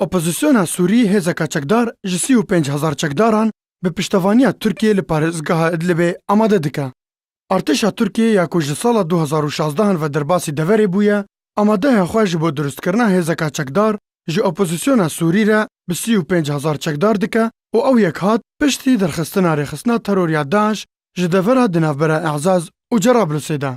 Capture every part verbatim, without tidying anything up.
Opozisyona Sûrî hêzeka çekdar ji sî û pênc hezar çekdaran bi piştevaniya Tirkiyê li parêzgeha Idlibê amade dike. Artêşa Tirkiyê ya ku ji sala du hezar û şazdehan ve derbasî deverê bûye, amadeya xwe ji bo dirustkirina hêzeka çekdar ji opozisyona Sûrî re bi sî û pênc hezar çekdar dike û ew yek hat piştî derxistina rêxistina teror ya DAIŞ ji devera di navbera E'zaz û Cerablusê de.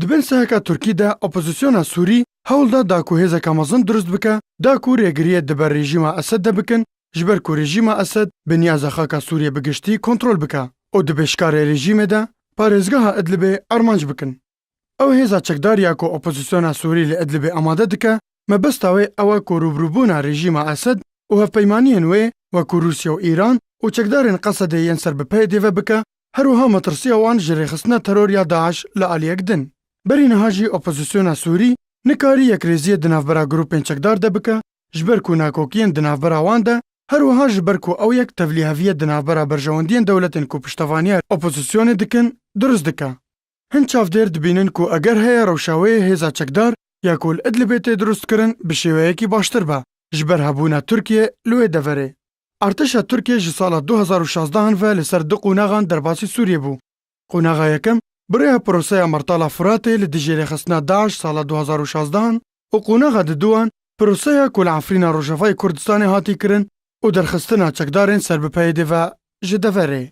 Di bin seheka Tirkî de opozisyona Sûrî hewl da da ku hêzeka mezin dirust bike, da ku rêgiriyê di ber rejîma Esed de bikin, ji ber ku rejîma Esed bi niyaza xaka Sûriyê bi giştî kontrol bike û di bêşkarê rejîmê de parêzgeha Idlibê armanc bikin. Ew hêza çekdar ya ku opozisyona Sûrî li Idlibê amade dike, mebesta wê ew e ku rûbirûbûna rejîma Esed û hevpeymaniyên wê wekû Rûsya û Îran û çekdarên Qesedê yên ser bi P Y D ve bike, her wiha metirsiya wan ji rêxistina teror ya DAIŞ li aliyek din. Berî niha jî opozisyona Sûrî nikarî yekrêziyê di navbera grûpên çekdar de bike, ji ber ku nakokiyên di navbera wan de, her wiha ji ber ku ew yek tevlîheviyê di navbera berjewendiyên dewletên ku piştevaniya opozisyonê dikin, dirust dike. Hin çavdêr dibînin ku eger heye rewşa wê hêza çekdar ya ku li Idlibê tê dirustkirin bi şêweyekî baştir be, ji ber hebûna Tirkiye li wê deverê. Artêşa Tirkiye ji sala du hezar û şazdehan ve li ser du qonaxan derbasî Sûriyê bû. Qonaxa yekem bi rêya proseya Mertala Furatê li dijî rêxistina DAIŞ sala du hezar û şazdehan û qonaxa diduyan proseya ku li Efrîna Rojavayê Kurdistanê hatî kirin û derxistina çekdarên ser bi P Y D ve ji deverê.